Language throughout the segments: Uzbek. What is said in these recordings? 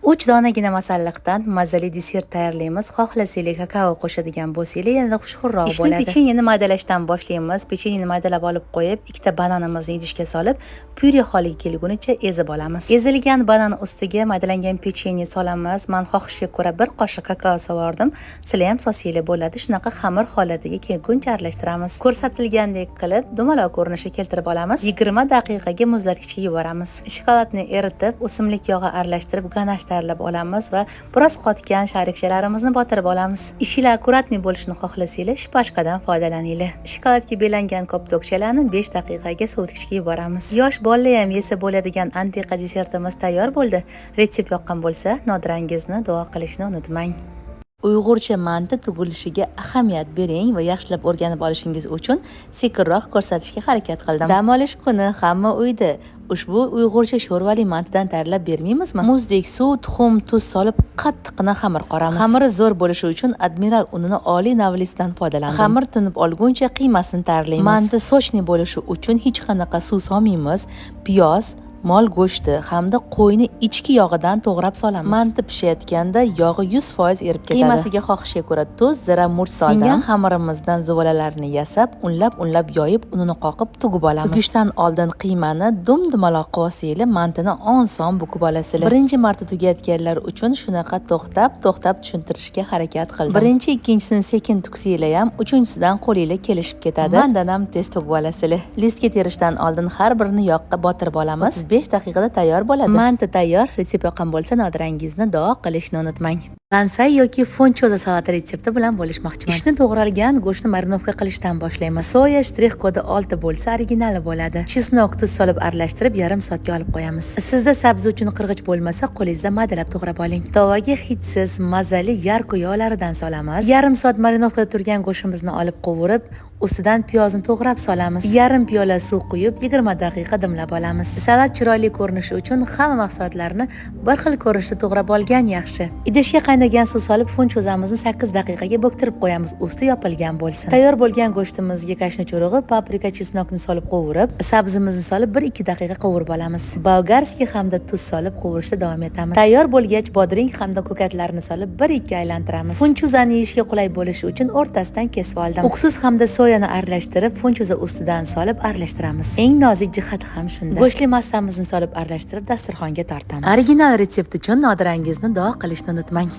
3 donagina masalliqdan mazali desert tayyorlaymiz. Xohlasanglar kakao qo'shadigan bo'lsanglar, yanada xushxurroq bo'ladi. Ishni pechenyeni maydalashdan boshlaymiz. Pechenyeni maydalab olib qo'yib, ikkita bananimizni idishga solib, pyure holiga kelgunicha ezib olamiz. Ezilgan banan ustiga maydalangan pechenye solamiz. Men xohishga ko'ra 1 qoshiq kakao solardim. Sizlar ham solsanglar bo'ladi. Shunaqa xamir holatiga kelguncha aralashtiramiz. Ko'rsatilgandek qilib dumaloq ko'rinishga keltirib olamiz. 20 daqiqaga muzlatgichga yuboramiz. Shokoladni eritib, o'simlik yog'i aralashtirib ganash tayyorlab olamiz va biroz qotgan sharikchalarimizni botirib olamiz. Ishinglar akkuratniy bo'lishini xohlasanglar, shpashkadan foydalaninglar. Shokoladga belangan koptokchalarni 5 daqiqaga sovutgichga yuboramiz. Yosh bolalar ham yesa bo'ladigan antiqa desertimiz tayyor bo'ldi. Retsept yoqqan bo'lsa, nodirangizni duo qilishni unutmang. Uyg'urcha manti tugulishiga ahamiyat bering va yaxshilab o'rganib olishingiz uchun sekinroq ko'rsatishga harakat qildim. Dam olish kuni hamma uyda. Ushbu uyg'urcha sho'rvali mantidan tayyorlab bermaymizmi? Muzdek suv, tuxum, tuz solib qattiqqina xamir qoramiz. Xamiri zo'r bo'lishi uchun Admiral unini oliy navlisidan foydalandim. Xamir tinib olguncha qiymasini tayyorlaymiz. Manti sochni bo'lishi uchun hech qanaqa suv solmaymiz. Piyoz, mol go'shti hamda qo'yni ichki yog'idan to'g'rab solamiz. Manti pishayotganda yog'i 100% erib ketadi. Qiymasiga xohishga ko'ra tuz, zira, murch soldim. Tingan xamirimizdan zuvalalarni yasab, unlab-unlab yoyib, unini qoqib tugib olamiz. Tugishdan oldin qiymani dum-dumaloq qilib olsanglar, mantini oson bukib olasizlar. Birinchi marta tugayotganlar uchun shunaqa to'xtab-to'xtab tushuntirishga harakat qildim. Birinchi, ikkinchisini sekin tugsanglar ham, uchinchisidan qo'linglar kelishib ketadi. Mandan ham tez tugib olasizlar. Listga terishdan oldin har birini yoqqa botirib olamiz. 5 daqiqada tayyor bo'ladi. Manti tayyor. Retsept yoqqan bo'lsa, nodirangizni duo qilishni unutmang. Lansay yoki fonchoza salati retsepti bilan bo'lishmoqchiman. Ishni to'g'ralgan go'shtni marinovka qilishdan boshlaymiz. Soya shtrix kodi 6 bo'lsa originali bo'ladi. Chesnok, tuz solib aralashtirib yarim soatga olib qo'yamiz. Sizda sabzi uchun qirg'ich bo'lmasa, qo'lingizda maydalab to'g'rab oling. Tovaga hidsiz, mazali yarko yog'laridan solamiz. Yarim soat marinovkada turgan go'shtimizni olib qovurib, ustidan piyozni to'g'rab solamiz. Yarim piyola suv quyib 20 daqiqa dimlab olamiz. Salat chiroyli ko'rinishi uchun hamma mahsulotlarni bir xil ko'rinishda to'g'rab olgan yaxshi. Idishga qaynagan suv solib funchozamizni 8 daqiqaga bo'ktirib qo'yamiz. Usti yopilgan bo'lsin. Tayyor bo'lgan go'shtimizga kashnich urug'i, paprika, chesnokni solib qovurib, sabzimizni solib 1-2 daqiqa qovurib olamiz. Bolgarskiy hamda tuz solib qovurishda davom etamiz. Tayyor bo'lgach bodring hamda ko'katlarni solib 1-2 aylantiramiz. Funchozani yeyishga qulay bo'lishi uchun o'rtasidan kesib oldim. Uksus hamda soyani aralashtirib, funchoza ustidan solib aralashtiramiz. Eng nozik jihati ham shunda. Go'shtli massamizni solib aralashtirib dasturxonga tortamiz. Original retsept uchun nodirangizni duo qilishni unutmang.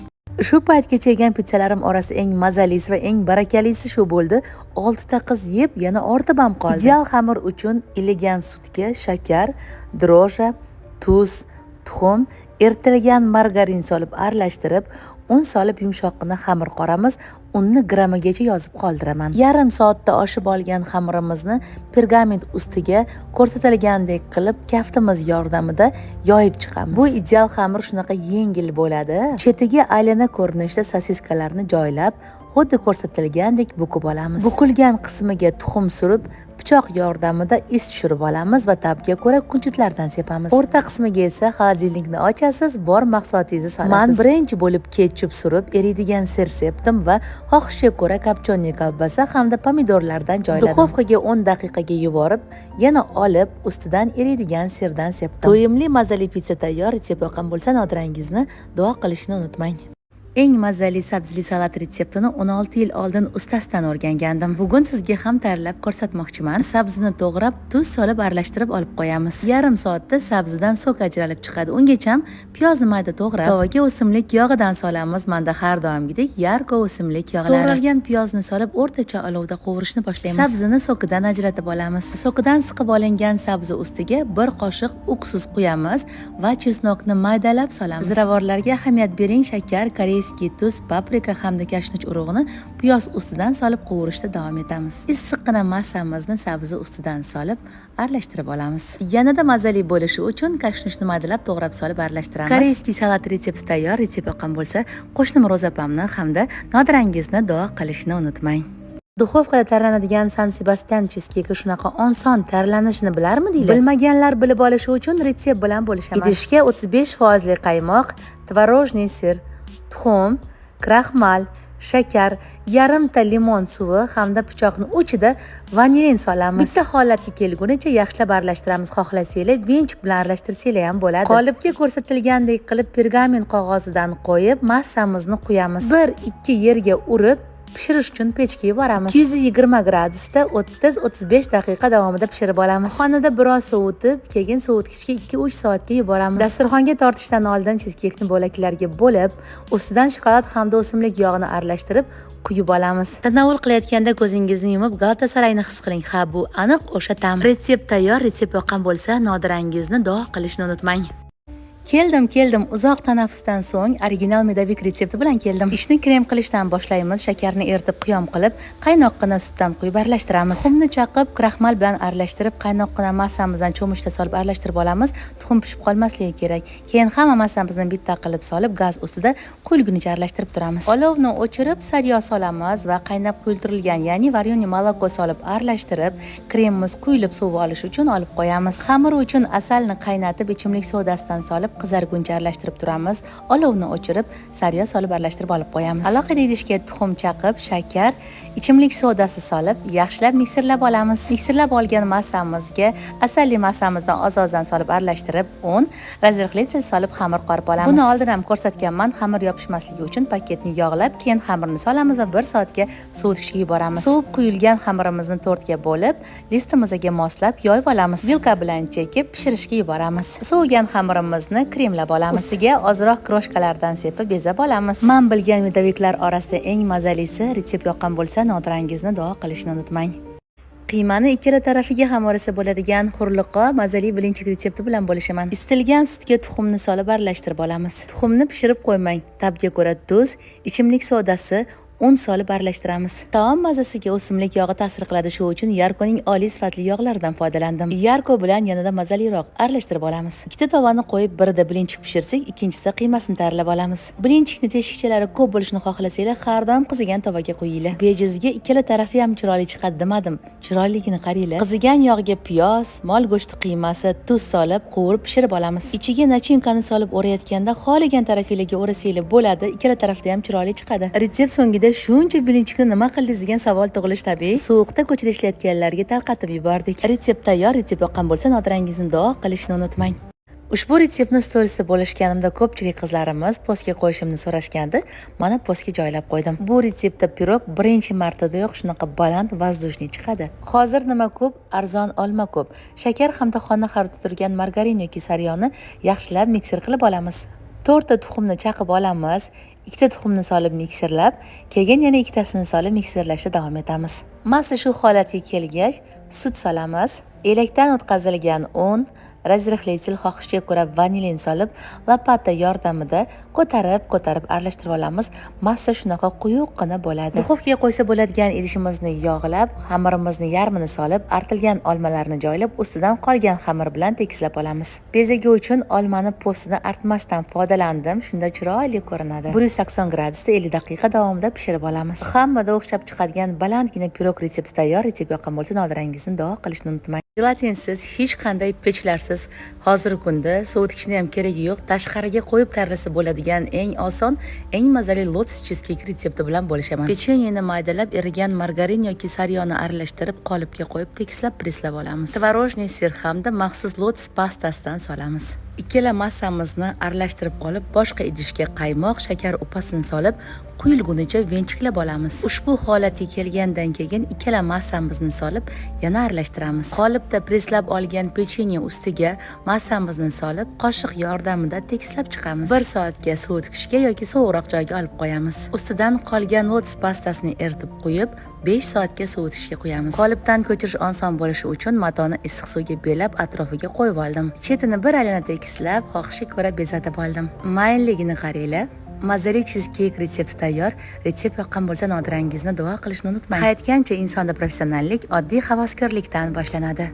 Shu paytgacha yegan pitsalarim orasida eng mazalisi va eng barakalisi shu bo'ldi. 6 ta qiz yeb, yana ortib ham qoldi. Ideal xamir uchun iligan sutga shakar, droja, tuz, tuxum, eritilgan margarin solib aralashtirib, un solib yumshoqqina xamir qoramiz. Unni grammigacha yozib qoldiraman. Yarim soatda oshib olgan xamirimizni pergament ustiga ko'rsatilgandek qilib kaftimiz yordamida yoyib chiqamiz. Bu ideal xamir shunaqa yengil bo'ladi. Chetiga aylana ko'rinishda sosiskalarni joylab, xuddi ko'rsatilgandek bukib olamiz. Bukilgan qismiga tuxum surib, pichoq yordamida iz tushirib olamiz va ta'bga ko'ra kunjutlardan sepamiz. O'rta qismiga esa xolodilnikni ochasiz, bor mahsulotingizni solasiz. Men birinchi bo'lib ketchup surib, eriydigan sir sepdim va xohishga ko'ra kopchoniy kolbasa hamda pomidorlardan joyladim. Duxovkaga 10 daqiqaga yuborib, yana olib, ustidan eriydigan sirdan sepdim. To'yimli mazali pitsa tayyor. Retsept yoqqan bo'lsa, nodirangizni duo qilishni unutmang. Eng mazali sabzili salat retseptini 16 yil oldin ustasidan o'rgangandim. Bugun sizga ham tayyorlab ko'rsatmoqchiman. Sabzini to'g'rab, tuz solib aralashtirib olib qo'yamiz. Yarim soatda sabzidan sok ajralib chiqadi. Ungacha piyozni mayda to'g'rab, tovaga o'simlik yog'idan solamiz. Menda har doimgidek yarko o'simlik yog'lari. To'g'ralgan piyozni solib o'rtacha olovda qovurishni boshlaymiz. Sabzini sokidan ajratib olamiz. Sokidan siqib olingan sabzi ustiga 1 qoshiq uksus quyamiz va chesnokni maydalab solamiz. Ziravorlarga ahamiyat bering, shakar, koreyskiy tuz, paprika hamda kashnich urug'ini piyoz ustidan solib qovurishda davom etamiz. Issiqqina massamizni sabzi ustidan solib aralashtirib olamiz. Yanada mazali bo'lishi uchun kashnichni maydalab to'g'rab solib aralashtiramiz. Koreyskiy salat retsepti tayyor. Retsept yoqqan bo'lsa, qo'shnim Ro'za opamni hamda nodirangizni duo qilishni unutmang. Duxovkada tayyorlanadigan San Sebastian cheesecake shunaqa oson tayyorlanishini bilarmidinglar? Bilmaganlar bilib olishi uchun retsept bilan bo'lishaman. Idishga 35% qaymoq, tvorожный sir, tuxum, kraxmal, Shakar, yarimta limon suvi hamda pichoqni uchida vanilin solamiz. Bitta holatga kelgunicha yaxshilab aralashtiramiz. Xohlasanglar venchik bilan aralashtirsanglar ham bo'ladi. Qolipga ko'rsatilgandek qilib pergament qog'ozidan qo'yib, massamizni quyamiz. 1-2 yerga urib pishirish uchun pechga yuboramiz. 220 gradusda 30-35 daqiqa davomida pishirib olamiz. Xonada biroz sovutib, keyin sovutgichga 2-3 soatga yuboramiz. Dasturxonga tortishdan oldin cheesecake-ni bo'laklarga bo'lib, ustidan shokolad hamda o'simlik yog'ini aralashtirib quyib olamiz. Tanovul qilayotganda ko'zingizni yumib Galatasarayni his qiling. Ha, bu aniq o'sha ta'm. Retsept tayyor. Retsept yoqqan bo'lsa, nodirangizni duo qilishni unutmang. Keldim, keldim. Uzoq tanaffusdan so'ng original medovik retsepti bilan keldim. Ishni krem qilishdan boshlaymiz. Shakarni eritib quyom qilib, qaynoqqina sutdan quyib aralashtiramiz. Tuxumni chaqib, kraxmal bilan aralashtirib, qaynoqqina massamizdan cho'michda solib aralashtirib olamiz. Tuxum pishib qolmasligi kerak. Keyin hamma massamizni bitta qilib solib, gaz ustida quyilgunicha aralashtirib turamiz. Olovni o'chirib, sariyog' solamiz va qaynab quyiltirilgan, ya'ni varyoniy moloko solib aralashtirib, kremimiz quyilib sovib olish uchun olib qo'yamiz. Xamir uchun asalni qaynatib, ichimlik sodasidan solib qizarguncha aralashtirib turamiz. Olovni o'chirib, sariyog' solib aralashtirib olib qo'yamiz. Alohida idishga tuxum chaqib, shakar, ichimlik sodasi solib, yaxshilab mikserlab olamiz. Mikserlab olgan massamizga asalli massamizdan oz-ozdan solib aralashtirib, un, razrixlitel solib xamir qorib olamiz. Buni oldin ham ko'rsatganman. Xamir yopishmasligi uchun paketni yog'lab, keyin xamirni solamiz va 1 soatga sovutishga yuboramiz. Sovib quyilgan xamirimizni tortga bo'lib, listimizga moslab yoyib olamiz. Vilka bilan chekib pishirishga yuboramiz. Sovigan xamirimizni kremlab olamiz. Ustiga ozroq kroshkalardan sepib bezab olamiz. Men bilgan medoviklar orasida eng mazalisi. Retsept yoqqan bo'lsa, nodirangizni duo qilishni unutmang. Qiymani ikkala tarafiga ham orasa bo'ladigan hurliqo mazali bilinchik retsepti bilan bo'lishaman. Isitilgan sutga tuxumni solib aralashtirib olamiz. Tuxumni pishirib qo'ymang. Ta'bga ko'ra tuz, ichimlik sodasi, un solib aralashtiramiz. Taom mazasiga o'simlik yog'i ta'sir qiladi. Shu uchun Yarkoning oliy sifatli yog'laridan foydalandim. Yarko bilan yanada mazaliroq aralashtirib olamiz. Ikkita tovani qo'yib, birida blinchik pishirsak, ikkinchisida qiymasini tayyorlab olamiz. Blinchikni teshikchalari ko'p bo'lishini xohlasanglar, har doim qizigan tovaga qo'yinglar. Bejizga ikkala tarafi ham chiroyli chiqadi demadim. Chiroyligini qaranglar. Qizigan yog'ga piyoz, mol go'shti qiymasi, tuz solib qovurib pishirib olamiz. Ichiga nachinkani solib o'rayotganda xohlagan tarafingizga o'rasanglar bo'ladi. Ikkala tarafda ham chiroyli chiqadi. Retsept so'ngida shuncha bilinchikni nima qildingiz degan savol tug'ilishi tabiiy. Sovuqda ko'chada ishlayotganlarga tarqatib yubordik. Retsept tayyor. Retsept yoqqan bo'lsa, nodirangizni duo qilishni unutmang. Ushbu retseptni storiesda bo'lishganimda ko'pchilik qizlarimiz postga qo'yishimni so'rashgandi. Mana postga joylab qo'ydim. Bu retseptda pirog birinchi martadayoq shunaqa baland воздушный chiqadi. Hozir nima ko'p? Arzon olma ko'p. Shakar hamda xona haroratida turgan margarin yoki sariyog'ni yaxshilab mikser qilib olamiz. 4 ta tuxumni chaqib olamiz. 2 ta tuxumni solib mikserlab, keyin yana ikkitasini solib mikserlashda davom etamiz. Massa shu holatga kelgach, sut solamiz. Elakdan o'tkazilgan un, razrixlitel, xohishga ko'ra vanilin solib, lopata yordamida ko'tarib aralashtirib olamiz. Massa shunaqa quyuqqina bo'ladi. Duxovkaga qo'ysa bo'ladigan idishimizni yog'lab, xamirimizni yarmini solib, artilgan olmalarni joylab, ustidan qolgan xamir bilan tekislab olamiz. Bezagi uchun olmani po'stini artmasdan foydalandim, shunda chiroyli ko'rinadi. 180 gradusda 50 daqiqa davomida pishirib olamiz. Hammada o'xshab chiqadigan balandgina pirog retsepti tayyor. Retsept yoqqan bo'lsa, nodirangizni duo qilishni unutmang. Jelatinsiz, hech qanday pechlarsiz, hozirgi kunda sovutgichni ham keragi yo'q, tashqariga qo'yib tayyorlasa bo'ladigan eng oson, eng mazali lotus cheesecake retsepti bilan bo'lishaman. Pechenyeni maydalab, erigan margarin yoki sariyog'ni aralashtirib, qolipga qo'yib tekislab presslab olamiz. Tvorожный sir hamda maxsus lotus pastasidan solamiz. Ikkala massamizni aralashtirib olib, boshqa idishga qaymoq, shakar upasini solib, quyilgunicha venchiklab olamiz. Ushbu holatga kelgandan keyin ikkala massamizni solib, yana aralashtiramiz. Qolipda presslab olgan pechenye ustiga massamizni solib, qoshiq yordamida tekislab chiqamiz. 1 soatga sovutgichga yoki sovuqroq joyga olib qo'yamiz. Ustidan qolgan lotus pastasini eritib qo'yib, 5 soatga sovutishga qo'yamiz. Qolipdan ko'chirish oson bo'lishi uchun matoni issiq suvga belab atrofiga qo'yib oldim. Chetini bir aylana tekislab, xohishga ko'ra bezatib oldim. Mayinligini qaranglar. Mazali cheesecake retsepti tayyor. Retsept yoqqan bo'lsa, nodirangizni duo qilishni unutmang. Qaytgancha insonda professionallik oddiy havaskorlikdan boshlanadi.